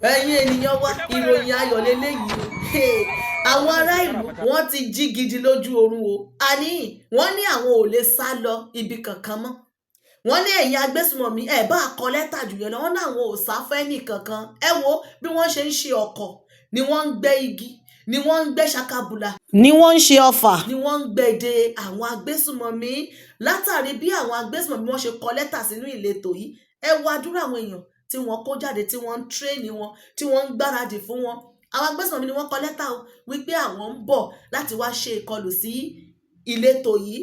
Ẹ̀yin ènìyàn wa, ìròyìn ayọ̀ lélẹ́yìí o. Àwọn ará ìlú, wọ́n ti jí gidi lójú oorun o. Àní wọ́n ní àwọn ò lè sá lọ ibi kankan mọ́. Wọ́n ní ẹ̀yin agbésùmọ̀mí, ẹ̀ bá kọ lẹ́tà jù yẹn lọ, wọ́n ní àwọn ò sá fẹ́ nìkankan. Ẹ wo bí wọ́n ṣe ń ṣe ọkọ̀, ni wọ́n ń gbẹ́ igi, ni wọ́n ń gbẹ́ ṣakabùlà, ni wọ́n ń ṣe ọfà, ni wọ́n ń gbẹ̀dẹ̀ àwọn agbésùmọ̀mí, látàrí bí àwọn agbésùmọ̀mí wọ́n ṣe kọ lẹ́tà sínú ìletò yìí. Ẹ wo àdúrà àwọn èèyàn tí wọ́n kó jáde, tí wọ́n ń train wọn, tí wọ́n ń gbáradì fún wọn. Àwọn agbésùmọ̀mí ni wọ́n kọ lẹ́tà o, wípé àwọn ń bọ̀ láti wá ṣe ìkọlù sí ìletò yìí.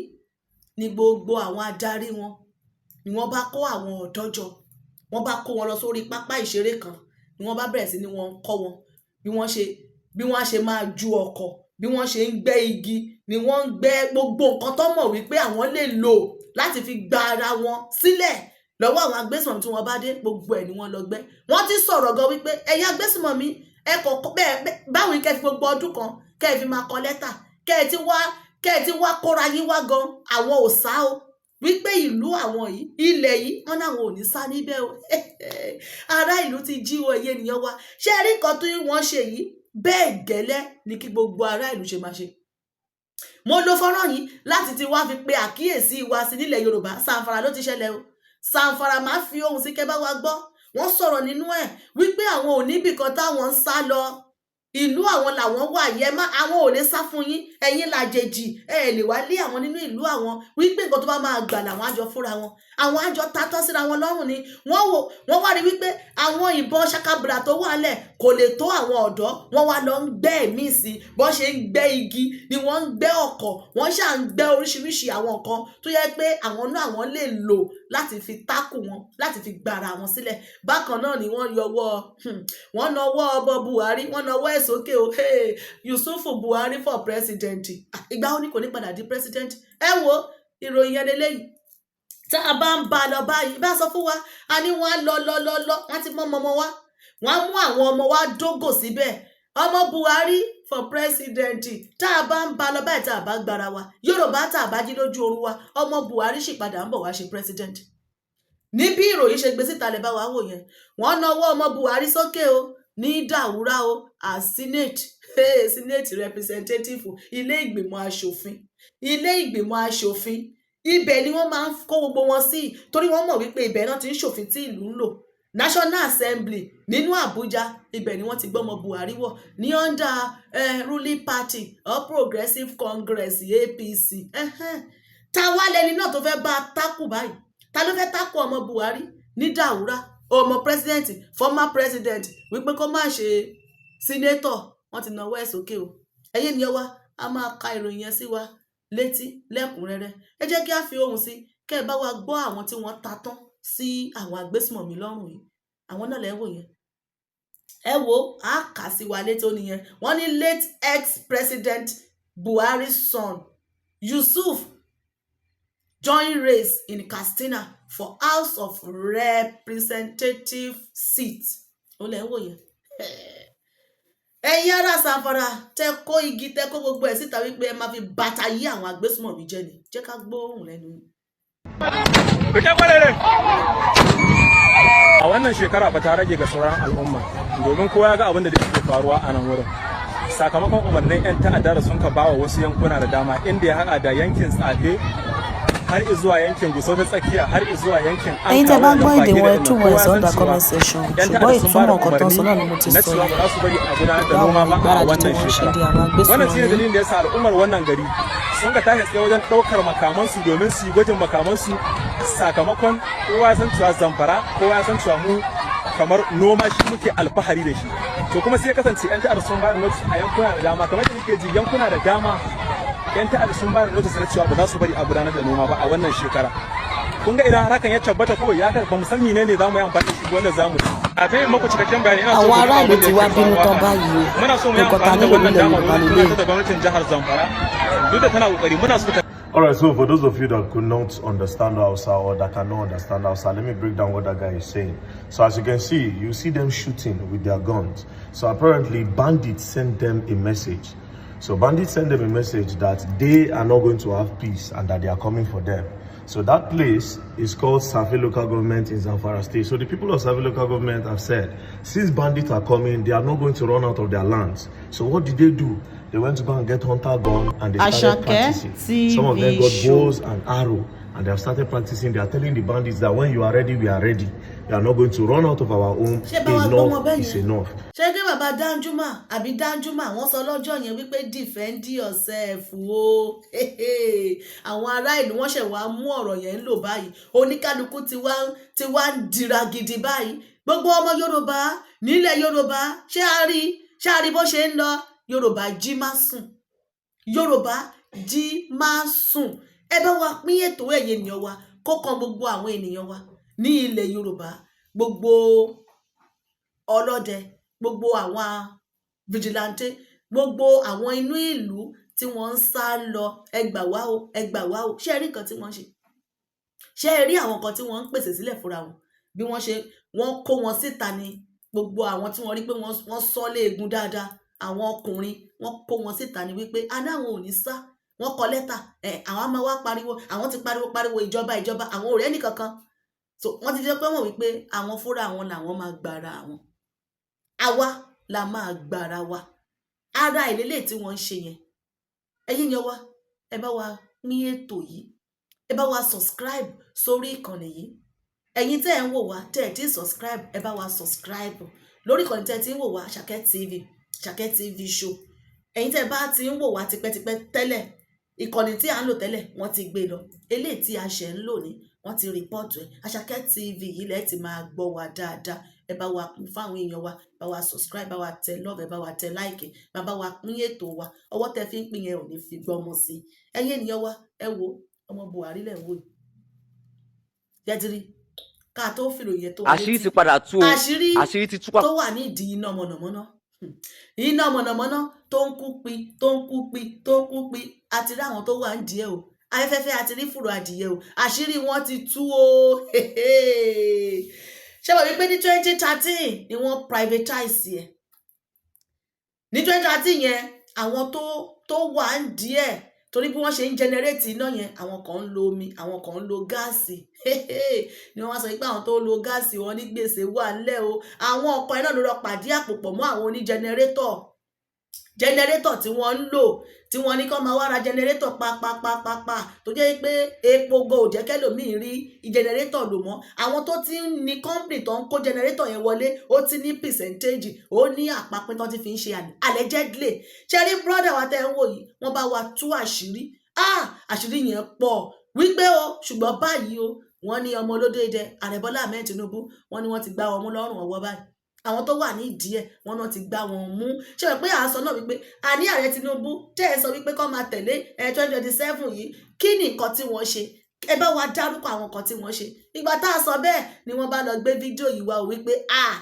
Ní gbogbo àwọn adarí wọn ni wọ́n bá kó àwọn ọ̀dọ́ jọ, wọ́n bá kó wọn lọ sórí pápá ìṣeré kan, ni wọ́n bá bẹ̀rẹ̀ sí ní wọ́n ń kọ́ wọn bí wọ́n ṣe máa ju ọkọ̀, bí wọ́n ṣe ń gbẹ́ igi, ni wọ́n ń gbẹ́ gbogbo nǹkan tó mọ̀ wípé àwọn lè lò láti fi gba ara wọn sílẹ̀ lọ́wọ́ àwọn agbésùnmọ̀mí tí wọ́n bá dé. Gbogbo ẹ̀ ni wọ́n lọ gbẹ́. Wọ́n ti sọ̀rọ̀ gan wípé ẹ̀yin agbésùnmọ̀mí, ẹ kọ̀ bẹ́ẹ̀ báwọn kẹ́ fi gbogbo ọdún kan kẹ́ ẹ fi máa kọ lẹ́tà, kẹ́ ẹ ti wá kóra yín wá gan, àwọn ò sá o, wípé ìlú àwọn yìí, ilẹ̀ yìí, wọ́n náà wọn ò ní sá níbẹ̀ o. Ará ìlú ti jí o. Ẹ̀yin ènìyàn wa, ṣé ẹ rí nǹkan tí wọ́n ṣe yìí? Bẹ́ẹ̀ gẹ́lẹ́ ni kí gbogbo ará ìlú ṣe máa ṣe. Mo lo fọ́nrán yìí láti ti wá fi pe àkíyèsí wa sí nílẹ̀ Yorùbá. Zamfara ló ti ṣẹlẹ̀ o. Zamfara, máa fi ohùn sí kẹ́ bá wa gbọ́. Wọ́n sọ̀rọ̀ nínú ẹ̀ wípé àwọn ò níbì kan táwọn ń sá lọ, ìlú àwọn làwọn wà yẹ má, àwọn ò lè sá fún yín, ẹ̀yin làjèjì, ẹ lè wá lé àwọn nínú ìlú àwọn, wípé nǹkan tó bá máa gbà làwọn àjọ fúnra wọn, àwọn àjọ tatọ́ síra wọn lọ́rùn ni. Wọ́n wò, wọ́n wá rí wípé àwọn ìbọn ṣakabùrà tó wà lẹ̀ kò lè tó àwọn ọ̀dọ́. Wọ́n wá lọ ń gbẹ́ ẹ̀mí sí. Bọ́n ṣe ń gbẹ́ igi ni wọ́n ń gbẹ́ ọkọ̀, wọ́n ṣà ń gbẹ́ oríṣiríṣi àwọn nǹkan tó yẹ pé àwọn náà àwọn lè lò láti fi tákù wọn, láti fi gbára wọn sílẹ̀. Bákan náà ni wọ́n yọwọ́, wọ́n nawọ́ ọmọ Buhari, wọ́n nawọ́ ẹ̀ sókè o. Hey, Yusufu Buhari for president. Ìgbà wo ni kò ní padà di president? Ẹ wo ìròyìn yẹn lélẹ́yìí. Tá a bá ń ba lọ báyìí, bá sọ fún wa, a ní wọ́n á lọ lọ lọ lọ, wọ́n ti mọ́ ọmọ wa, wọ́n á mú àwọn ọmọ wa dógò síbẹ̀. Ọmọ Buhari for president. Tá a bá ń ba lọ báyìí, tá a bá gbára wa Yorùbá, tá a bá jí lójú oorun wa, ọmọ Buhari sì padà ń bọ̀ wá ṣe president. Ní bí ìròyìn ṣe gbé síta lè bá wa wò yẹn. Wọ́n nawọ́ ọmọ Buhari sókè o ní Dàwúrà o, as senate, hey, senate representative, ilé ìgbìmọ̀ asòfin, ilé ìgbìmọ̀ asòfin. Ibẹ̀ ni wọ́n máa ń kó gbogbo wọn sí, torí wọ́n mọ̀ wípé ibẹ̀ náà ti ń ṣòfin tí ìlú ń lò. National Assembly nínú Àbújá, ibẹ̀ ni wọ́n ti gbọ́mọ Buhari wọ̀ ní under ruling party, All Progressive Congress, APC. Ta wá lẹni náà tó fẹ́ bá a tákù báyìí? Ta ló fẹ́ tákù ọmọ Buhari ní Dàwúrà, ọmọ president, former president, wípé kó má ṣe senator? Wọ́n ti nawọ́ ẹ̀ sókè o. Ẹ̀yin ènìyàn wa, a máa ka ìròyìn yẹn sí wa létí lẹ́kùnrẹ́rẹ́. Ẹ jẹ́ kí a fi ohùn sí kẹ́ ẹ bá wa gbọ́ àwọn tí wọ́n ta tán sí àwọn agbésùmọ̀mí lọ́rùn yìí. Àwọn náà lẹ́wọ̀ yẹn. Ẹ wo, a kà sí wa létí ó nìyẹn. Wọ́n ní late ex-president Buhari's son Yusuf join race in Katsina for House of Representative seat. Ó lẹ́ ń wò yẹn. Ẹ̀yin ará Zamfara, tẹ kó igi, tẹ kó gbogbo ẹ̀ síta wípé ẹ máa fi bàtà yí àwọn agbésùmọ̀mí jẹ́ ni, jẹ́ ká gbóhùn lẹ́nu yín. Rike kwarere. A wannan shekara ba ta rage ga sauran al'umma, domin kowa ya ga abin da ke faruwa a nan wurin, sakamakon umarnin 'yan ta'adda da sun ka bawa wasu yankuna da dama, inda ya haɗa da yankin Tsafe har zuwa yankin Gusau ta Tsakiya, har zuwa yankin Ẹ̀yin tẹ́ bá ń gbọ́ èdè wọn, ẹ túmọ̀ ẹ̀ sọ́dà comment section. Ṣùgbọ́n ìtumọ̀ nǹkan tó ń sọ náà ni mo ti na sọ cewa yìí. Ba za su bari a gudanar da Báwọn noma ba a ìgbáradì tí wannan wọ́n ṣe shekara. di àwọn Wannan shine agbésùnmọ̀mí. dalilin da yasa al'ummar wannan gari sun ga tashi tsaye wajen ɗaukar makamansu domin su yi gwajin makamansu, sakamakon kowa ya san cewa Zamfara, kowa ya san cewa mu kamar noma shi muke alfahari da shi. To kuma sai ya kasance yan ta'adda sun bayar notice a yankuna da dama, kamar da muke ji, yankuna da dama yan ta'adda sun bayar notice na cewa ba za su bari a gudanar da noma ba a wannan shekara. Kun ga idan har hakan ya tabbata, kawai ya ba mu san menene za mu yi amfani da shi wanda za mu a kai muku cikakken bayani. Ina so Àwọn ku ará ji ìlú abin da ti wá yake bínú faruwa tán a nan. báyìí o. Muna so mu yi Nǹkan ta amfani da nílò wannan nílẹ̀ dama Yorùbá wurin lélẹ́yìí. tunatar da gwamnatin jihar Zamfara, duk da tana kokari, muna so ta All right, so for those of you that could not understand Hausa or that cannot understand Hausa, let me break down what that guy is saying. So as you can see, you see them shooting with their guns. So apparently, bandits sent them a message. So bandits sent them a message that they are not going to have peace and that they are coming for them. So that place is called Tsafe local government in Zamfara State. So the people of Tsafe local government have said, since bandits are coming, they are not going to run out of their lands. So what did they do? They went to go and get hunter gun and they started Àṣàkẹ́ practicing. Some of them TV got show. bows and arrow and they have started practicing. They are telling the bandits that when you are ready, we are ready. We are not going to run out of our home. Ṣé bá wa gbọ́mọ Enough bẹ́ẹ̀ is yẹn? enough. Ṣé kí bàbá Danjuma àbí Danjuma, wọ́n sọ lọ́jọ́ yẹn wípé defend yourself o. Àwọn ará ìlú, wọ́n ṣẹ̀ wá mú ọ̀rọ̀ yẹn ń lò báyìí. Oníkálukú ti wá ń dira gidi báyìí. Gbogbo ọmọ Yorùbá nílẹ̀ Yorùbá, ṣé a rí bó ṣe ń lọ? Yorùbá, jí má sùn. Yorùbá, jí má sùn. Ẹ bá wa pín ètò, ẹ̀yẹ ènìyàn wa, kó kan gbogbo àwọn ènìyàn wa ní ilẹ̀ Yorùbá, gbogbo ọlọ́dẹ, gbogbo àwọn vigilante, gbogbo àwọn inú ìlú tí wọ́n ń sá lọ. Ẹ gbà wá o, ẹ gbà wá o. Ṣé ẹ rí nǹkan tí wọ́n ń ṣe? Ṣé ẹ rí àwọn nǹkan tí wọ́n ń pèsè sílẹ̀ fúnra wọn? Bí wọ́n ṣe wọ́n kó wọn síta ni. Gbogbo àwọn tí wọ́n rí pé wọ́n sọ léegun dáadáa, àwọn ọkùnrin, wọ́n kó wọn síta ni wípé aná àwọn ò ní sá. Wọ́n kọ lẹ́tà ẹ̀, àwọn á máa wá pariwo. Àwọn ti pariwo pariwo, ìjọba, ìjọba, àwọn ò rẹ́ nìkankan. So wọ́n ti fi pé wọ́n wípé àwọn fúnra àwọn làwọn máa gbára àwọn. Àwa la máa gbára wa. Ara ìlélẹ̀ tí wọ́n ń ṣe yẹn. Ẹ̀yin yan wa, ẹ bá wa pín ètò yìí, ẹ bá wa subscribe sórí ìkànnì yìí. Ẹ̀yin tẹ́ ẹ̀ ń wò wá, tẹ́ ẹ̀ tí subscribe, ẹ bá wa subscribe lórí ìkànnì tẹ́ ẹ ti ń wò wá, Àṣàkẹ́ TV, Àṣàkẹ́ TV Show. Ẹ̀yin tẹ́ ẹ bá ti ń wò wá tipẹ́tipẹ́ tẹ́lẹ̀, ìkànnì tí à ń lò tẹ́lẹ̀, wọ́n ti gbé lọ. Eléyìí tí a ṣẹ̀ ń lò ní, wọ́n ti report ẹ̀. Àṣàkẹ́ TV yìí lẹ́ẹ̀ ti máa gbọ́ wa dáadáa. Ẹ bá wa pín fáwọn èèyàn wa, bá wa subscribe, bá wa tẹ love, ẹ bá wa tẹ like, bá bá wa pín ètò wa. Ọwọ́ tẹ fi ń pín yẹn ò ní fi gbọ́mọ sí i. Ẹ̀yin ènìyàn wa, ẹ wo ọmọ Buhari lẹ̀ ń wò yìí jẹ́tìrí ká tó fìròyìn tó wa Àṣírí létí. ti padà tú o. Àṣírí Àṣírí ti tú. tó wà nídìí iná mọ̀nàmọ́ná, iná mọ̀nàmọ́ná tó ń kú pi, tó ń kú pi, tó ń kú pi. Àti rí àwọn tó wà ń díẹ̀ o. Afẹ́fẹ́ àti rí fùrọ̀ adìyẹ o. Àṣírí wọn ti tú o. Ṣé wọ́n wípé ní 2013 ni wọ́n privatize ẹ̀? Ní 2013 yẹn, àwọn tó wà ń díẹ̀, torí bí wọ́n ṣe ń generate iná yẹn, àwọn kan ń lo omi, àwọn kan ń lo gáàsì. Ni wọ́n wá sọ pé àwọn tó ń lo gáàsì, wọn ní gbèsè wà ńlẹ̀ o. Àwọn ọkọ̀ iná ló lọ pàdé àpò pọ̀ mọ́ àwọn oní generator, generator tí wọ́n ń lò, tí wọ́n ní kó máa wá ra generator papapapapa, tó jẹ́ pé epo go ò jẹ́ kẹ́lòmíì rí generator lò mọ́. Àwọn tó ti ń ní company tó ń kó generator yẹn wọlé, ó ti ní percentage, ó ní àpapín tó ti fi ń ṣe. Allegedly, ṣe rí brother wa tẹ́ ń wò yìí, wọ́n bá wa tú àṣírí. Ah, àṣírí yẹn pọ̀ wípé o. Ṣùgbọ́n báyìí o, wọ́n ní ọmọ olódó idẹ, Ààrẹ Bọ́lá Ahmed Tinubu, wọ́n ní wọ́n ti gbá wọn mú lọ́rùn ọwọ́ báyìí. Àwọn tó wà nídìí ẹ̀, wọ́n náà ti gbá wọn mú. Ṣé wọ́n pé à ń sọ náà wípé àní Ààrẹ Tinubu tẹ́ ẹ sọ wípé kó máa tẹ̀lé ẹ 2027 yìí, kí ni nǹkan tí wọ́n ṣe? Ẹ bá wa dárúkọ àwọn nǹkan tí wọ́n ṣe. Ìgbà tá a sọ bẹ́ẹ̀ ni wọ́n bá lọ gbé fídíò yìí wá o, wípé ah,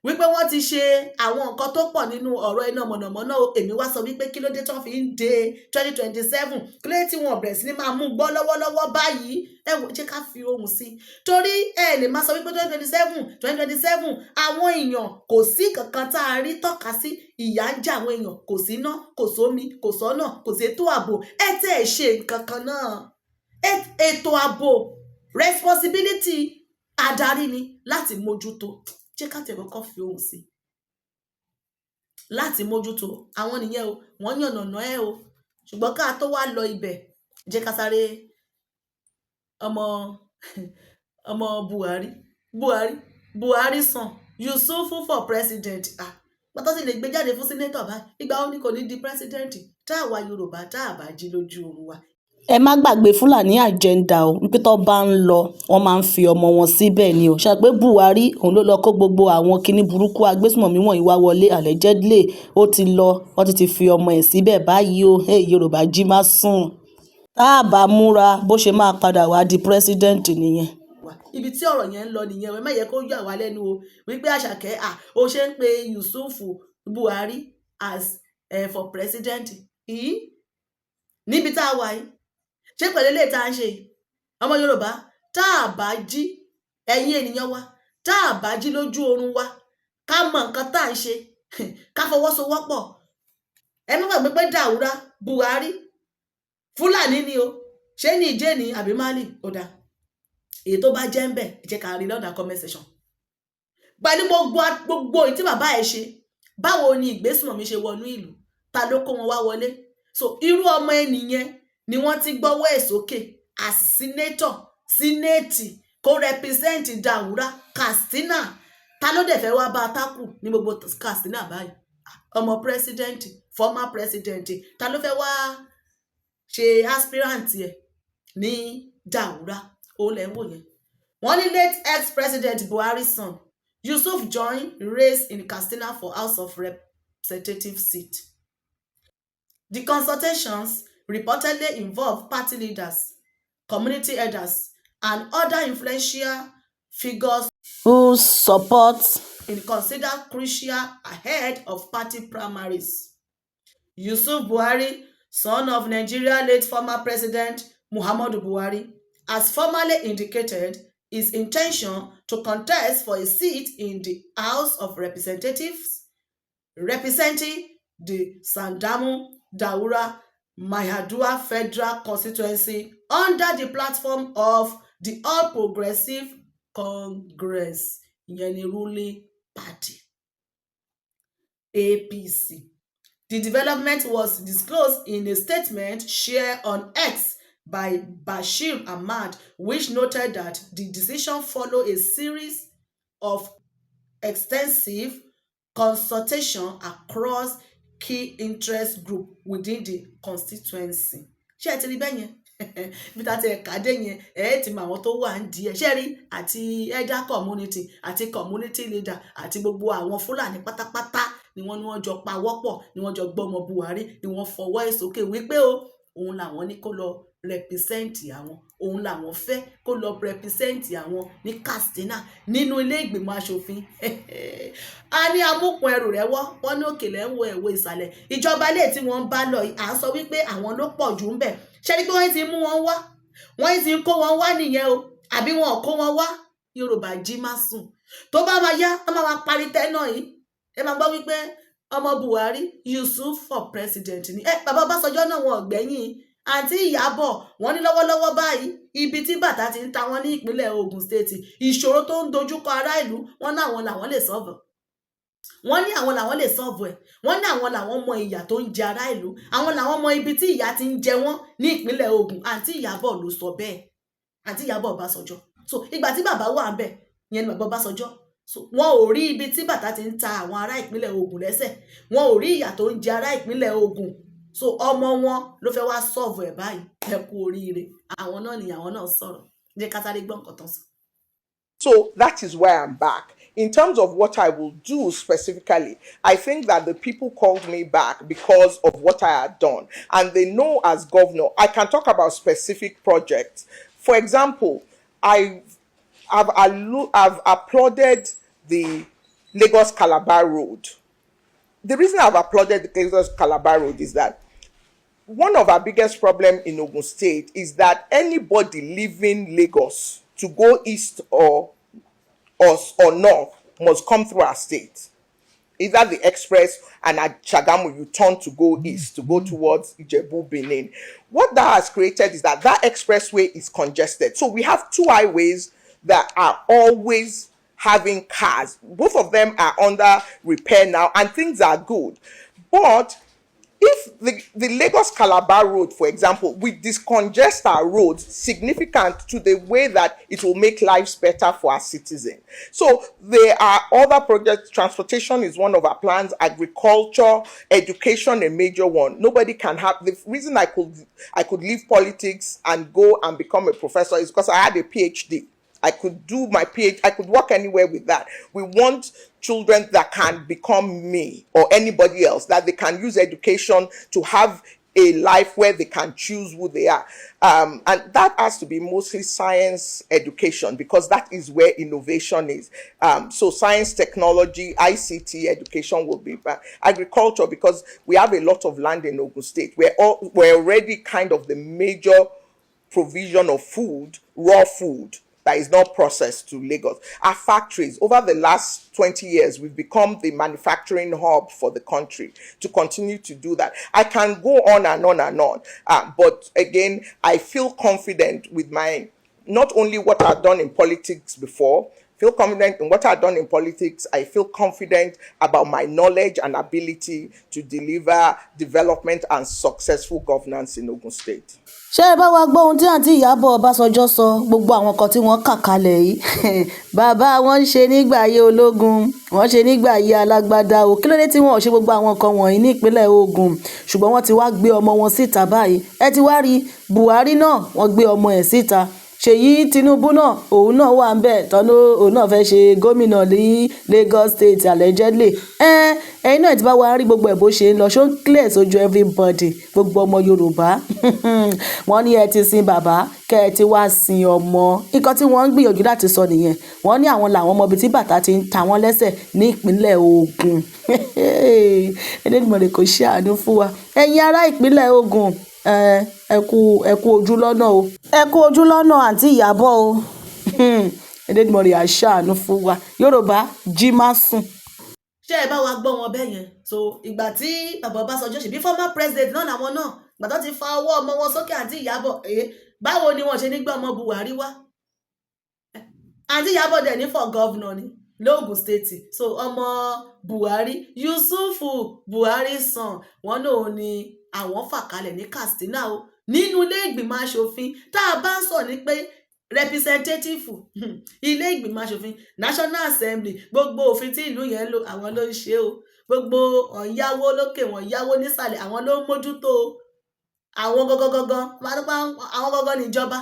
wípé wọ́n ti ṣe àwọn nǹkan tó pọ̀ nínú ọ̀rọ̀ iná mọ̀nàmọ́ná o. Èmi wá sọ wípé kí ló dé tó fi ń de 2027? Kí ló dé tí wọ́n bẹ̀rẹ̀ sí ní máa mú gbọ́ lọ́wọ́lọ́wọ́ báyìí? Ẹ wò, jẹ́ ká fi ohùn sí i, torí ẹ lè máa sọ wípé 2027, 2027, àwọn èèyàn kò sí kankan tá a rí tọ́ka sí. Ìyà ń jẹ àwọn èèyàn, kò sí iná, kò sómi, kò sọ́nà, kò sí ètò ààbò. Ẹ tẹ́ ẹ ṣe nǹkan kan náà. Ètò ààbò, responsibility adarí ni láti mójútó. Jẹ́ ká tẹ̀ kọ́kọ́ fi ohùn sí láti mójútó. Àwọn nìyẹn o, wọ́n yànnàná ẹ o. Ṣùgbọ́n ká tó wá lọ ibẹ̀, jẹ́ ká sáré ọmọ Buhari, Buhari, Buhari son Yusufu for president. Ah, pátá sì lè gbé jáde fún senator báyìí, ìgbà wo ni kò ní di president? Tá àwa Yorùbá tá a bá jí lójú oorun wa. Ẹ má gbàgbé Fúlàní agenda o, wípé tó bá ń lọ, wọ́n máa ń fi ọmọ wọn síbẹ̀ ni o. Ṣe pé Buhari òun ló lọ kó gbogbo àwọn kinní burúkú agbésùmọ̀mí wọ̀nyí wá wọlé? Allegedly, ó ti lọ, wọ́n ti fi ọmọ ẹ̀ síbẹ̀ báyìí o. Hey, Yorùbá, jí má sùn. Tá a bá múra, bó ṣe máa padà wá di president nìyẹn. Wa ibi tí ọ̀rọ̀ yẹn ń lọ nìyẹn. Ẹ má yẹ kó yà wá lẹ́nu o wípé Àṣàkẹ́ à ó ṣe ń pe Yusuf Buhari as for president yìí níbi tá a wà yìí. Ṣé pẹ̀lú eléyìí tá a ń ṣe yìí, ọmọ Yorùbá, tá a bá jí, ẹ̀yin ènìyàn wa, tá a bá jí lójú oorun wa, ká mọ nǹkan tá à ń ṣe, ká fọwọ́sowọ́pọ̀. Ẹ má gbàgbé pé Dàwúrà Buhari, Fúlàní ni o. Ṣé Niger ní àbí Mali? Ó dáa, èyí tó bá jẹ́ ń bẹ̀, ẹ jẹ́ ká rí lọ́dà comment section. Pẹ̀lú gbogbo èyí tí bàbá ẹ̀ ṣe, báwo ni ìgbésùnmọ̀mí ṣe wọnú ìlú? Ta ló kó wọn wá wọlé? So irú ọmọ ẹnìyẹn ni wọ́n ti gbọ́wọ́ ẹ̀ sókè as senator, senate, kó represent Daura, Katsina. Ta ló dẹ̀ fẹ́ wá bá a tákù ní gbogbo Katsina báyìí? Ọmọ president, former president, ta ló fẹ́ wá ṣe aspirant ẹ̀ ní Daura? Ó lẹ́ ń wò yẹn. Wọ́n ní late ex-president Buhari's son Yusuf join race in Katsina for House of Representative seat. The consultations reportedly involve party leaders, community elders and other influential figures who support in considered crucial ahead of party primaries. Yusuf Buhari, son of Nigeria late former president Muhammadu Buhari, has formally indicated his intention to contest for a seat in the House of Representatives, representing the Sandamu Daura Mai'adua Federal Constituency under the platform of the All Progressive Congress, ìyẹn ni ruling party, APC. The development was disclosed in a statement shared on X by Bashir Ahmad, which noted that the decision followed a series of extensive consultation across key interest group within the constituency. Ṣé ẹ ti rí bẹ́ẹ̀ yẹn? Bí ta ti ẹ̀ka dé yẹn, ẹ ti mọ àwọn tó wà ń di ẹ̀. Ṣé rí àti elder community àti community leader àti gbogbo àwọn Fúlàní pátápátá ni wọ́n ní wọ́n jọ pawọ́pọ̀, ni wọ́n jọ gbọ́mọ Buhari, ni wọ́n fọwọ́ ẹ̀ sókè wípé o òun làwọn ní kó lọ represent àwọn, òun làwọn fẹ́ kó lọ represent àwọn ní Katsina nínú ilé ìgbìmọ̀ asòfin. A ní amúkùn ẹrù rẹ̀ wọ́, wọ́n ní òkèlè ń wo ẹ̀wọ̀ ìsàlẹ̀. Ìjọba ilé tí wọ́n ń bá lọ, à ń sọ wípé àwọn ló pọ̀ jù ń bẹ̀. Ṣé ni pé wọ́n ti mú wọn wá, wọ́n ti ń kó wọn wá nìyẹn o, àbí wọn ò kó wọn wá? Yorùbá, jí, má sùn. Tó bá máa yá, wọ́n máa parí tẹ́nà yìí. Ẹ máa gbọ́ wípé ọmọ Buhari, Yusuf for president ni. Ẹ bàbá Ọbásanjọ́ náà, wọn ò gbẹ̀yìn. Àǹtí Ìyábọ̀, wọ́n ní lọ́wọ́lọ́wọ́ báyìí, ibi tí bàtà ti ń ta wọ́n ní ìpínlẹ̀ Ogun State, ìṣòro tó ń dojúkọ ará ìlú, wọ́n ní àwọn làwọn lè solve. Wọ́n ní àwọn làwọn lè solve ẹ̀. Wọ́n ní àwọn làwọn mọ ìyà tó ń jẹ ará ìlú, àwọn làwọn mọ ibi tí ìyà ti ń jẹ wọ́n ní ìpínlẹ̀ Ogun. Àǹtí Ìyábọ̀ ló sọ bẹ́ẹ̀, àǹtí Ìyábọ̀ Ọbásanjọ́. So ìgbà tí bàbá wà ń bẹ̀ yẹn ni bàbá Ọbásanjọ́. So wọn ò rí ibi tí bàtà ti ń ta àwọn ará ìpínlẹ̀ Ògùn lẹ́sẹ̀, wọn ò rí ìyà tó ń jẹ ará ìpínlẹ̀ Ògùn. So ọmọ wọn ló fẹ́ wá solve ẹ̀ báyìí. Ẹ kú oríire. Àwọn náà ni àwọn náà sọ̀rọ̀. Jẹ́ ká sáré gbọ́ nǹkan tán sọ. So that is why I'm back. In terms of what I will do specifically, I think that the people called me back because of what I had done. And they know as governor, I can talk about specific projects. For example, I've applauded the Lagos Calabar Road. The reason I've applauded the Lagos Calabar Road is that one of our biggest problem in Ogun State is that anybody leaving Lagos to go east or north must come through our state. Either the express, and at Shagamu you turn to go east, to go towards Ijebu, Benin. What that has created is that that expressway is congested. So we have two highways that are always having cars. Both of them are under repair now and things are good. But if the Lagos Calabar Road, for example, we discongest our roads significant to the way that it will make lives better for our citizens. So there are other projects. Transportation is one of our plans, agriculture, education, a major one. Nobody can have the reason I could leave politics and go and become a professor is because I had a PhD. I could do my PhD. I could work anywhere with that. We want children that can become me or anybody else, that they can use education to have a life where they can choose who they are. And that has to be mostly science education because that is where innovation is. So science, technology, ICT education will be back. Agriculture, because we have a lot of land in Ogun State. We're already kind of the major provision of food, raw food. that is not processed to Lagos. Our factories, over the last 20 years, we've become the manufacturing hub for the country to continue to do that. I can go on and on and on. But again, I feel confident with my, not only what I've done in politics before, feel confident in what I've done in politics. I feel confident about my knowledge and ability to deliver development and successful governance in Ogun State. Ṣé ẹ bá wa gbọ́ ohun tí àǹtí Ìyábọ̀ Ọbásanjọ́ sọ? Gbogbo àwọn kan tí wọ́n kà kalẹ̀ yìí, bàbá wọn ń ṣe nígbà ayé ológun, wọ́n ṣe nígbà ayé alágbádá o. Kí ló dé tí wọn ò ṣe gbogbo àwọn nǹkan wọ̀nyí ní ìpínlẹ̀ Ògùn? Ṣùgbọ́n wọ́n ti wá gbé ọmọ wọn síta báyìí. Ẹ ti wá rí Buhari náà, wọ́n gbé ọmọ ẹ̀ síta. Ṣèyí Tinubu náà, òun náà wà níbẹ̀ tọ́nú, òun náà fẹ́ ṣe gómìnà ní Lagos State, allegedly. Ẹ ẹ̀yin náà ti bá wa rí gbogbo ẹ̀ bó ṣe ń lọ, ṣó ń clear sójú everybody. Gbogbo ọmọ Yorùbá, wọ́n ní ẹ ti sin bàbá, kẹ́ ẹ ti wá sin ọmọ. Nǹkan tí wọ́n ń gbìyànjú láti sọ nìyẹn. Wọ́n ní àwọn làwọn ọmọ ibi tí bàtà ti ń ta wọ́n lẹ́sẹ̀ ní ìpínlẹ̀ Ògùn. Elédùmarè kò ṣàánú fún wa. Ẹ̀yin ará ìpínlẹ̀ Ògùn, ẹ kú, ẹ kú ojú lọ́nà o, ẹ kú ojú lọ́nà, àǹtí Ìyábọ̀ o. Elédùmarè á ṣàánú fún wa. Yorùbá, jí má sùn. Ṣé ẹ bá wa gbọ́ wọn bẹ́ẹ̀ yẹn? So ìgbà tí bàbá Ọbásanjọ́ ṣe bí former president náà làwọn náà, ìgbà tó ti fa ọwọ́ ọmọ wọn sókè, àǹtí Ìyábọ̀, báwo ni wọ́n ṣe ní gbé ọmọ Buhari wá? Àǹtí Ìyábọ̀ dẹ̀ ní for governor ni l'Ógùn State. So ọmọ Buhari, Yusufu Buhari son, wọn náà ni àwọn fà kalẹ̀ ní Katsina o, nínú ilé ìgbìmọ̀ asòfin. Tá a bá ń sọ ní pé representative, ilé ìgbìmọ̀ asòfin, National Assembly, gbogbo òfin tí ìlú yẹn ń lò, àwọn ló ń ṣe o. Gbogbo ọ̀nyáwó lókè, wọ́n yáwó nísàlẹ̀, àwọn ló ń mójútó o. Àwọn gangan gangan, àwọn gangan níjọba.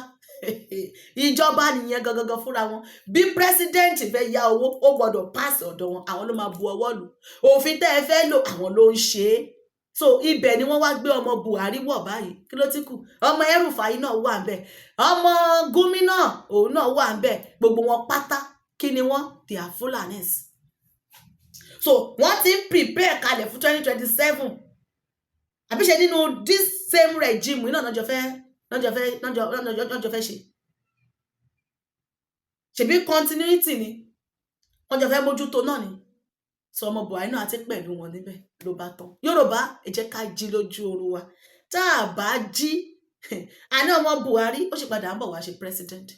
Ìjọba nìyẹn gangan fúnra wọn. Bí president fẹ́ yá owó, ó gbọ́dọ̀ pass ọ̀dọ̀ wọn. Àwọn ló máa bu ọwọ́ lù òfin tẹ́ ẹ fẹ́ lò, àwọn ló ń ṣe é. So ibẹ̀ ni wọ́n wá gbé ọmọ Buhari wọ̀ báyìí. Kí ló ti kù? Ọmọ El-Rufai náà wà ń bẹ̀, ọmọ Gumi náà, òun náà wà ń bẹ̀. Gbogbo wọn pátá, kí ni wọ́n? They are Fulanis. So wọ́n ti ń prepare kalẹ̀ fún 2027. Àbí ṣe nínú this same regime náà náà jọ fẹ́ ṣe? Ṣèbí continuity ni wọ́n jọ fẹ́ mójútó náà ni. Sọ ọmọ Buhari náà àti pẹ̀lú wọn níbẹ̀ ló bá tán. Yorùbá, ẹ jẹ́ ká jí lójú oorun wa. Tá a bá jí, àní ọmọ Buhari ó sì padà ń bọ̀ wá ṣe president.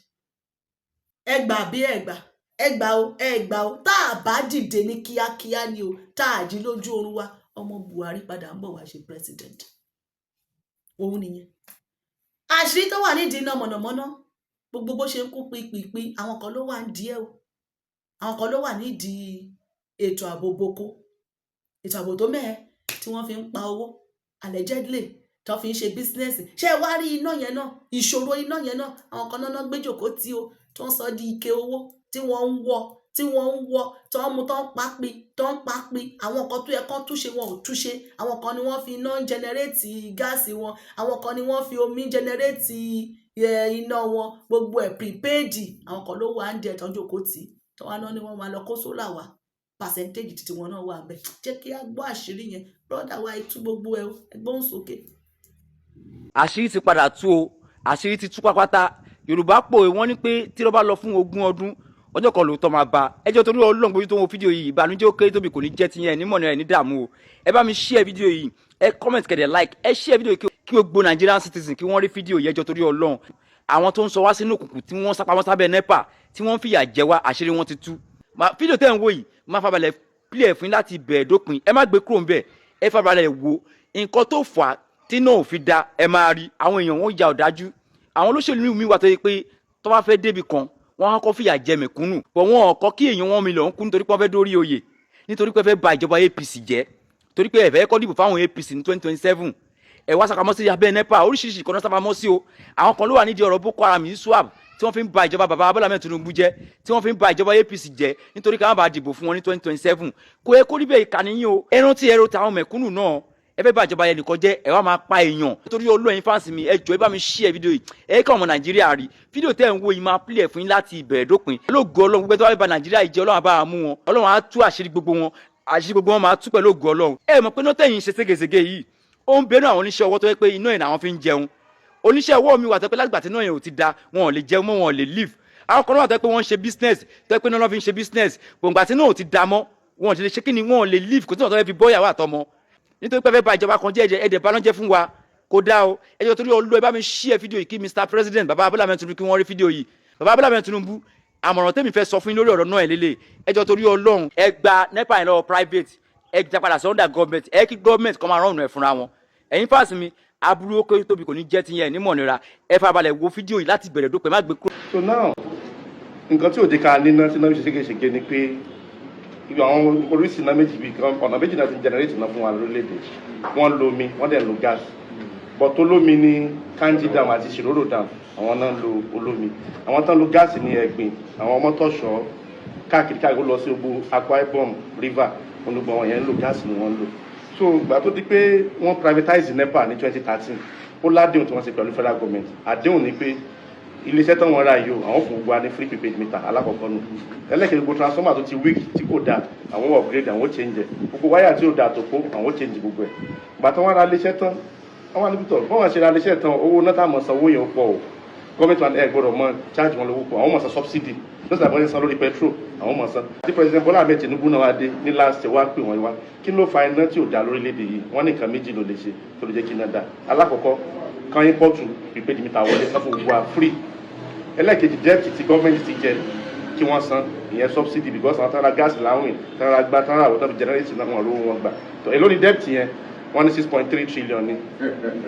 Ẹ gbà bí ẹ gbà, ẹ gbà o, ẹ gbà o. Tá a bá dìde ní kíákíá ni o, tá a jí lójú oorun wa, ọmọ Buhari padà ń bọ̀ wá ṣe president. Òun nìyẹn àṣírí tó wà nídìí iná mọ̀nàmọ́ná. Gbogbo bó ṣe ń kú pípípí, àwọn kan ló wà nídìí ẹ̀ o. Àwọn kan ló wà nídìí ètò ààbò boko, ètò ààbò tó mẹ́ẹ̀ tí wọ́n fi ń pa owó, allegedly, tó fi ń ṣe business. Ṣé ẹ wá rí iná yẹn náà, ìṣòro iná yẹn náà, àwọn kan náà gbé jòkó tí o tó ń sọ di ike owó tí wọ́n ń wọ́, tí wọ́n ń wọ́, tó ń mú, tó ń pa tó ń pa pi. Àwọn kan tó yẹ kán túnṣe, wọn ò túnṣe. Àwọn kan ni wọ́n fi iná generate gas wọn, àwọn kan ni wọ́n fi omi generate iná wọn. Gbogbo ẹ̀ prepaid, àwọn kan ló wà ń dẹ̀ tán jòkó tì tó wá náà ni wọ́n máa lọ kó solar wá. Percentage títí wọn náà wà bẹ́ẹ̀. Jẹ́ kí á gbọ́ àṣírí yẹn, brother wa, tú gbogbo ẹ ẹgbọ́n sókè. Àṣírí ti padà tú o, àṣírí ti tú pápátá. Yorùbá pòwe, wọ́n ní pé tí ló bá lọ fún 20 ọdún, ọjọ́ kan lóòótọ́ máa bá ẹjọ́. Torí Ọlọ́run, gbójú tó ń wo fídíò yìí, ìbànújẹ́ ó kéré tóbi kò ní jẹ́ tiyẹn ní mọ̀nà ẹ̀ ní dààmú o. Ẹ bá mi share fídíò yìí, ẹ comment, kẹ́ dẹ̀ like, ẹ share fídíò yìí kí gbogbo Nigerian citizen kí wọ́n rí fídíò yìí. Ẹjọ́, torí Ọlọ́run, àwọn tó ń sọ wá sínú òkùnkùn, tí wọ́n sápamọ́ sábẹ́ NEPA, tí wọ́n ń fìyà jẹ wá, àṣírí wọn ti tú. Fídíò tẹ́ ń wò yìí, máa farabalẹ̀ play ẹ̀ fún yín láti bẹ̀ẹ̀ dópin. Ẹ má gbé kúrò ńbẹ̀, ẹ farabalẹ̀ wo nǹkan tó fà á tí náà ò fi da. Ẹ máa rí àwọn èèyàn, wọn ya ọ̀dájú. Àwọn olóṣèlú mi wà tó yẹ pé tó bá fẹ́ débi kan, wọ́n á kọ́ fìyà jẹ mẹ̀kúnnù bọ̀. Wọ́n ò kọ́ kí èèyàn 1 million kú nítorí pé wọ́n fẹ́ dórí oyè, nítorí pé fẹ́ ba ìjọba APC jẹ́, torí pé ẹ fẹ́ kọ́ dìbò fáwọn APC ní 2027. Ẹ wá sàpamọ́ sí abẹ́ NEPA, oríṣiríṣi ìkànnì sàpamọ́ sí o. Àwọn kan ló wà nídìí ọ̀rọ̀ Boko Haram, ISWAP, tí wọ́n fi ń ba ìjọba bàbá Bọ́lá Ahmed Tinubu jẹ́, tí wọ́n fi ń ba ìjọba APC jẹ́, nítorí ká má bàa dìbò fún wọn ní 2027. Kò yẹ kó rí bẹ́ẹ̀. Ìkànnì yín o, ẹ rántí ẹrọ tàwọn mẹ̀kúnnù náà. Ẹ fẹ́ bá ìjọba yẹn nìkan jẹ́, ẹ wá máa pa èèyàn. Nítorí olóyin fans mi, ẹ jọ̀ọ́, ẹ bá mi share fídíò yìí, ẹ ká ọmọ Nàìjíríà rí fídíò tẹ́ ẹ̀ ń wo yìí. Máa play ẹ̀ fún yín láti ìbẹ̀rẹ̀ dópin. Lógo Ọlọ́run, gbogbo tó wá fẹ́ ba Nàìjíríà yìí jẹ́, Ọlọ́run á bá wa mú wọn. Ọlọ́run á tú àṣírí gbogbo wọn, àṣírí gbogbo wọn máa tú pẹ̀lú ògo Ọlọ́run. Ẹ mọ̀ pé nọ́tẹ̀yìn ṣe ségesège yìí, ó ń bẹnu àwọn oníṣẹ́ ọwọ́ tó yẹ pé iná ẹ̀ làwọn fi ń jẹun. Oníṣẹ́ ọwọ́ mi wà tó pé látìgbà tí iná yẹn ò ti da, wọn ò lè jẹun mọ́, wọn ò lè live. Àwọn kan náà wà tó yẹ pé wọ́n ń ṣe business, tó yẹ pé náà fi ń ṣe business gbòǹgbà tí náà ò ti da mọ́, wọn ò ti lè ṣe kí ni, wọn ò lè live, kò tí wọn tó fẹ́ fi bọ́yàwó àtọmọ nítorí pé ẹ fẹ́ bà ìjọba kan jẹ́. Ẹ̀ẹ́dẹ̀ balọ́njẹ́ fún wa, kò dá o. Ẹ jọ̀ọ́, torí Ọlọ́run, ẹ bá mi share fídíò yìí kí Mr President, baba Bọ́lá Ahmed Tinubu, kí wọ́n rí fídíò yìí. Baba Bọ́lá Ahmed Tinubu, àmọ̀ràn tèmi fẹ́ sọ fún yín lórí ọ̀rọ̀ náà ẹ̀ lélẹ̀. Ẹ jọ̀ọ́, torí Ọlọ́run, ẹ gba NEPA yẹn lọ́wọ́ private, ẹ gbà padà sí under government, ẹ kí government kọ́ máa rán ọ̀nà ẹ̀ fúnra wọn. Ẹ̀yin fans mi, aburú ó kéré tóbi kò ní jẹ́ tiyẹn ní mọ̀nira. Ẹ farabalẹ̀ wo fídíò yìí láti bẹ̀rẹ̀ dópin, má gbé kúrò. So now, nǹkan tí ò jẹ́ ká níná tí náà fi ṣe ségesège ni pé ibi àwọn oríṣi iná méjì bíi kan, ọ̀nà méjì náà ti generate iná fún wa lórílẹ̀‐èdè. Wọ́n lo omi, wọ́n dẹ̀ lo gas, but olómi ní Kainji Dam àti Shiroro Dam, àwọn náà ń lo olómi. Àwọn tán lo gas ní Ẹ̀gbìn, àwọn Ọmọtọ̀ṣọ́, káàkiri káàkiri, ó lọ sí gbogbo Akwa Ibom River, olùgbò àwọn yẹn ń lo gas ni wọ́n ń lò. So ìgbà tó di pé wọ́n privatize NEPA ní 2013, ó ládéhùn tí wọ́n ṣe pẹ̀lú federal government. Àdéhùn ni pé iléeṣẹ́ tó wọ́n ra yìí o, àwọn fún gbogbo wa ní free prepaid meter. Alákọ̀ọ́kọ́ nù. Ẹlẹ́kẹ̀ẹ́, gbogbo transformer tó ti weak, tí kò dáa, àwọn upgrade, àwọn change ẹ̀. Gbogbo wáyà tí ò dáa tó kó, àwọn change gbogbo ẹ̀. Ìgbà tó wọ́n ra iléeṣẹ́ tán, wọ́n wá níbi tọ̀ bọ́n wọ́n ṣe ra iléeṣẹ́ tán, owó náà tá a mọ̀ san owó yẹn ó pọ̀ o. Gọ́ọ̀mẹ̀ntì wa ẹ̀ gbọ́dọ̀ mọ charge wọn lówó pọ̀, àwọn mọ̀ san subsidy lọ́sàn àbọ̀yẹ san lórí petrol, àwọn mọ̀ san. Tí President Bola Ahmed Tinubu náà wá dé ní last year, wá pè wọ́n wá, kí ló fa iná tí ò dá lórílẹ̀‐èdè yìí? Wọ́n ní nǹkan méjì ló lè ṣe tó lè jẹ́ kí iná dá. Alákọ̀ọ́kọ́, kan import prepaid meter wọlé, kan fún gbogbo wa free. Ẹlẹ́ẹ̀kejì, debt tí gọ́ọ̀mẹ̀ntì ti jẹ kí wọ́n san, ìyẹn subsidy, because àwọn tán ra gas láwìn, tán ra gbá, tán ra àwọn tán fi generate náà, wọn rówó wọn gbà tó. Èló ni debt yẹn? Wọ́n ní 6.3 trillion ní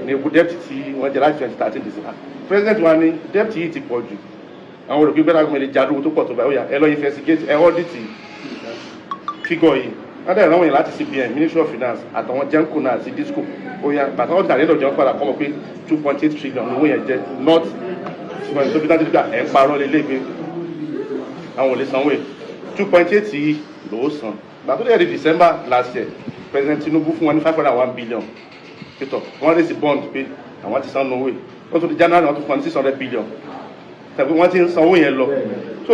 ewu debt tí wọ́n jẹ láti 2013 December. President wa ní debt yìí ti pọ̀ jù, àwọn olùgbé gbẹ́dá gbọ́n lè jádùú tó pọ̀ tó báyìí. Ó yá, ẹ lọ investigate, ẹ audit figure yìí. Wọ́n dẹ̀ rán wọ̀nyí láti CBN, Ministry of Finance, àtàwọn GENCO náà àti DISCO. Ó yá, bàtà wọ́n dàrí lọ́jọ́ padà kọ́ mọ̀ pé 2.8 trillion lówó yẹn jẹ́, not ṣùgbọ́n tó fi dájú gbà ẹ̀ ń parọ́ lélẹ́ pé àwọn ò lè sanwó ẹ̀. 2.8 yìí lówó san. Gbà tó dẹ̀ di December last year, President Tinubu fún wọn ní 501 billion pétọ̀, wọ́n raise bond pé àwọn ti san owó yìí. Wọ́n tó di January, wọ́n tún fún wọn ní 600 billion, tàbí wọ́n ti ń sanwó yẹn lọ. So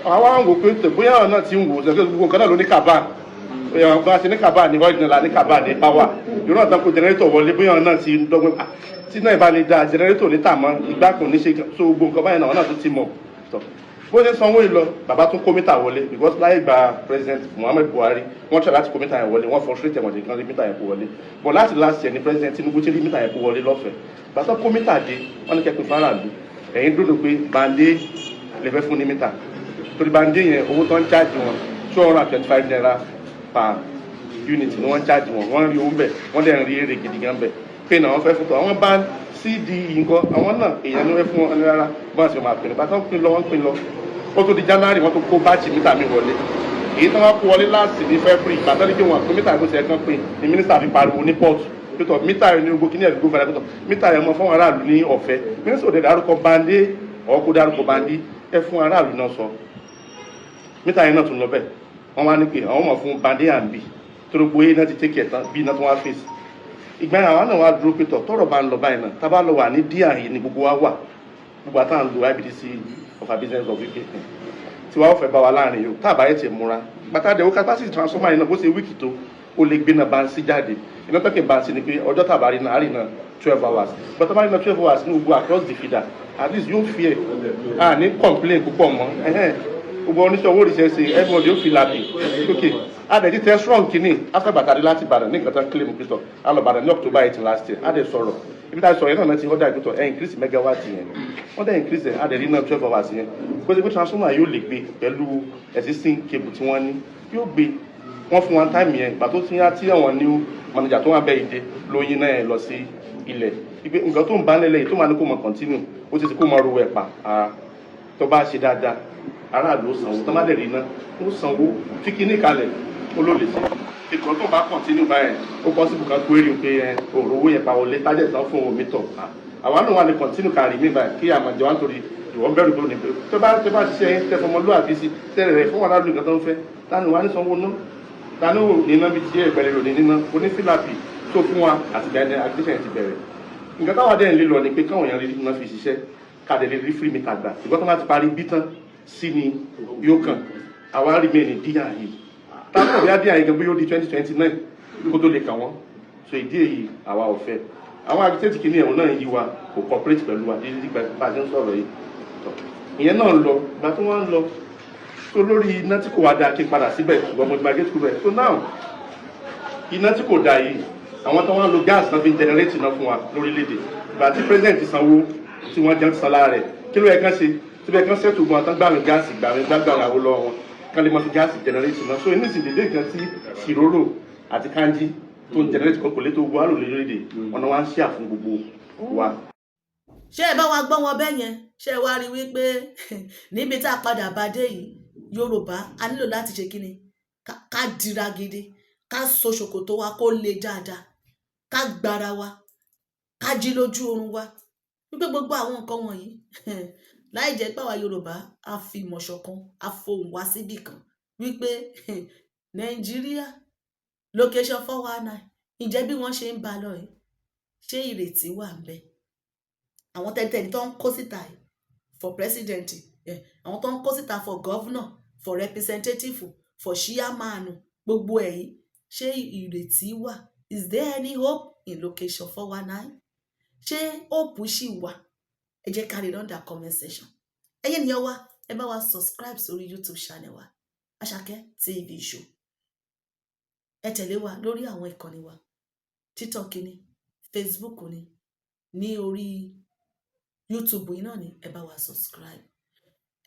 àwa ń wò pé bóyá àwọn náà ti ń wò ó, gbogbo nǹkan náà ló ní kàbá bá a ṣe ní kàbá ní oil náà la ní kàbá ní power ìrún àtàkùn kó generator wọlé, bóyá àwọn náà ti ń dọ́gbọ́n tí náà ìbá lè da generator ní tàmọ́ ìgbà kan ní ṣe. So gbogbo nǹkan báyìí náà, àwọn náà tún ti mọ̀. Bó ṣe sanwó yìí lọ, bàbá tún kó mítà wọlé, because láyé gba President Muhammadu Buhari, wọ́n try láti kó mítà yẹn wọlé, wọ́n frustrate ẹ̀wọ̀n nìkan rí mítà yẹn kó wọlé. But láti last year ni President Tinubu ti rí mítà yẹn kó wọlé lọ́fẹ̀ẹ́. Bàtà kó mítà dé, wọ́n ní kẹ́pẹ́ faraàlú, ẹ̀yin dúró pé band A lè fẹ́ fún ní mítà, torí band A yẹn, owó tó ń charge wọn, ₦225 per unit ni wọ́n ń charge wọn. Wọ́n rí owó bẹ̀, wọ́n dẹ̀ ń rí èrè gidi gan bẹ̀ pé náà wọ́n fẹ́ fún tó. Àwọn band C, D nǹkan, àwọn náà èèyàn ní wọ́n fún wọn rárá. Bọ́n sì máa pín ní bàtà ń pín lọ, wọ́n pín lọ. Ó tó di January, wọ́n tó kó batch mítà mi wọlé. Èyí tí wọ́n kó wọlé láti ní February, bàtà ní kí wọ́n pín mítà bó ṣe kán pín ní mínísítà fi pariwo ní port pétọ̀ mítà yẹn ní gbogbo kíní ẹ̀ gbogbo fẹ́rẹ́ pétọ̀ mítà yẹn mọ fún aráàlú ní ọ̀fẹ́. Mínísítà òde dárúkọ band A ọ̀ kó dárúkọ band D, ẹ fún aráàlú náà sọ. Mítà yẹn náà tún lọ bẹ́ẹ̀. Wọ́n wá ní pé àwọn mọ̀ fún band A and B, torí gbogbo yẹn náà ti take ẹ̀ tán, B náà tún wá fèsì. Ìgbà yẹn àwọn náà wá dúró pé tọ̀ tọ́rọ̀ bá ń lọ báyìí náà, tá bá lọ wà ní díà yìí ni gbogbo wa wà, gbogbo àtàn lo IBEDC of our business of UK tí wàá fẹ́ bá wa láàrin yìí o, tá a bá yẹ tiẹ̀ múra gbàtà dẹ̀ ó capacity transformer yìí náà, bó ṣe weak tó, ó lè gbé náà band C jáde. Iná tọ́kẹ̀ band C ni pé ọjọ́ tá a bá rí náà, á rí náà 12 hours. Gbàtà bá rí náà 12 hours ní gbogbo across the feeder, at least yóò fi ẹ̀ à ní complain púpọ̀ mọ́. Gbogbo oníṣẹ́ owó òrìṣẹ́ ṣe, everybody yóò feel happy. Okay, a dẹ̀ ti test strong kìíní after gbàtàdé láti Ìbàdàn ní nǹkan tán claim pítọ̀ a lọ Ìbàdàn ní October 18 last year. A dẹ̀ sọ̀rọ̀ ibi tá a sọ̀rọ̀ yẹn náà ti order ìpítọ̀ ẹ̀ increase megawatt yẹn. Wọ́n dẹ̀ increase ẹ̀, a dẹ̀ rí náà 12 hours yẹn. Bó ṣe pé transformer yóò lè gbé pẹ̀lú existing cable tí wọ́n ní, yóò gbé. Wọ́n fún wọn time yẹn. Ìgbà tó ti yá tí àwọn new manager tó wà bẹ́ẹ̀ dé lóyin náà lọ sí ilẹ̀ ipe nǹkan tó ń bá nílẹ̀ yìí tó máa ní kó mọ̀ continue, ó ti ti kó mọ̀ ro ẹ̀pà tó bá ṣe dáadáa, aráàlú ó sanwó, tó má dẹ̀ rí iná ó sanwó. Fi kíní kalẹ̀, ó ló lè ṣe ìkan tó bá continue báyẹn, ó possible kan query pé ẹ òrò owó yẹn pa wọlé tájẹ̀ tán fún omi tọ̀. Àwa náà wà ní continue kárí mi báyìí kí àmọ̀jẹ̀ wá nítorí ìwọ́n bẹ̀rù tó ní pé tó bá ṣiṣẹ́ tẹ fọmọlúwàbí sí tẹ́lẹ̀ rẹ̀ fún aráàlú nǹkan tó ń fẹ́, tani wà ní sanwó ná, tani ò ní iná bíi tí ẹ̀gbẹ́lẹ̀ lò ní níná onífìlàpì tó fún wa. Àti gbẹ̀ndẹ̀ agitation ti bẹ̀rẹ̀. Nǹkan táwa dẹ̀ ń lé lọ ni pé káwọn èèyàn rí iná fi ṣiṣẹ́, ká dẹ̀ lè rí free meter gbà. Ìgbọ́n tó bá ti parí bí tán sí ni yóò kàn àwa rí mẹ́rin díyà yìí, táwọn ọ̀bí adíyà yìí gan bí yóò di 2029 kó tó lè kàn wọ́n. So ìdí èyí, àwa ò fẹ́ àwọn agitate kìíní ẹ̀wọ̀n náà yí wa, kò cooperate pẹ̀lú wa títí bá a ṣe ń sọ̀rọ̀ yìí. Tọ́. Ìyẹn náà ń lọ. Ìgbà tí wọ́n ń lọ, so lórí iná tí kò wá dáa, kí n padà síbẹ̀, ṣùgbọ́n mo ti máa gé kúrò bẹ̀. So now, iná tí kò dáa yìí, àwọn tó wọ́n ń lo gas náà fi ń generate iná fún wa lórílẹ̀‐èdè. Ìgbà tí president sanwó tí wọ́n jẹun ti san lára rẹ̀, kí ló yẹ kán ṣe? Síbẹ̀ kán ṣètò gbọ́n àtàn gbàmí gas, gbàmí gbàgbàrà owó lọ́wọ́ wọn, kán lè mọ fi gas generate iná. So nísìnyí, dédé nǹkan tí Shiroro àti Kainji tó ń generate kò lè tó gbọ́ àlò lórílẹ̀‐èdè, ọ̀nà wa ń ṣe àfún gbogbo wa. Ṣé ẹ bá wa gbọ́ wọn bẹ́ẹ̀ yẹn? Ṣé ẹ wá rí wípé níbi tá a padà bá dé yìí, Yorùbá, a nílò láti ṣe kíni? Ká dira gidi, ká so ṣòkòtò wa kó le dáadáa, ká gbára wa, ká jí lójú oorun wa, wípé gbogbo àwọn nǹkan wọ̀nyí, láì jẹ́ pé àwa Yorùbá a fi ìmọ̀ ṣọ̀kan, a fohùn wá síbì kan, wípé Nàìjíríà location 419, ǹjẹ́ bí wọ́n ṣe ń bá a lọ yìí, ṣé ìrètí wà ń bẹ? Àwọn tẹ́tẹ́ni tó ń kó síta yìí for president, àwọn tó ń kó síta for governor, for representative, for chairman, gbogbo ẹ̀ yìí, ṣé ìrètí wà? Is there any hope in location 419? Ṣé hope ṣì wà? Ẹ jẹ́ ká rí under comment section. Ẹ̀yin ènìyàn wa, ẹ bá wa subscribe sórí YouTube channel wa, Àṣàkẹ́ TV Show. Ẹ tẹ̀lé wa lórí àwọn ìkànnì wa, TikTok ni, Facebook ni, ní orí YouTube yìí náà ni. Ẹ bá wa subscribe.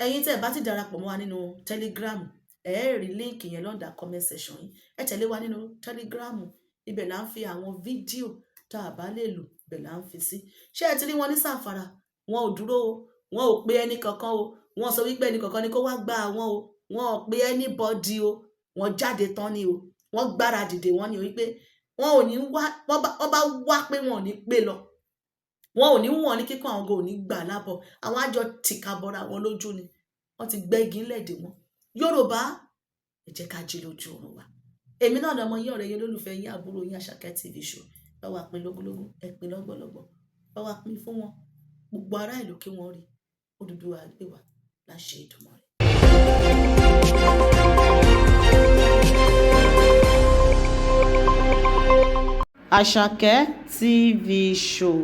Ẹ̀yin tẹ́ ẹ bá ti darapọ̀ mọ́ wa nínú Telegram, ẹ ẹ rí link yẹn l'under comment section yìí. Ẹ tẹ̀lé wa nínú Telegram. Ibẹ̀ là ń fi àwọn fídíò tá a bá lè lò, ibẹ̀ là ń fi sí. Ṣé ẹ ti rí wọn ní Zamfara? Wọn ò dúró o, wọn ò pe ẹnì kankan o. Wọn sọ wípé ẹnì kankan ni kó wá gba àwọn o. Wọn ò pe anybody o. Wọn jáde tán ni o. Wọn gbára dìde wọn ni o, wípé wọn ò ní wá. Wọn bá wá pé wọn ò ní pé lọ, wọn ò ní wọn ní kíkún, àwọn ò ní gbà lábọ̀. Àwọn àjọ tìka bọra wọn lójú ni. Wọn ti gbẹ́gi ńlẹ̀ dè wọn. Yorùbá, ẹ jẹ́ ká jí lójú oorun wa. Èmi náà lọmọ yín, ọ̀rẹ́ yín, olólùfẹ́ yín, àbúrò yín, Àṣàkẹ́ TV Show. Bá wa pín lógúnlógún, ẹ pín lọ́gbọ̀lọ́gbọ̀, bá wa pín fún wọn, gbogbo ará ìlú, kí wọ́n rí. Odùduwà gbé wa láṣẹ Èdùmàrè. Àṣàkẹ́ TV Show.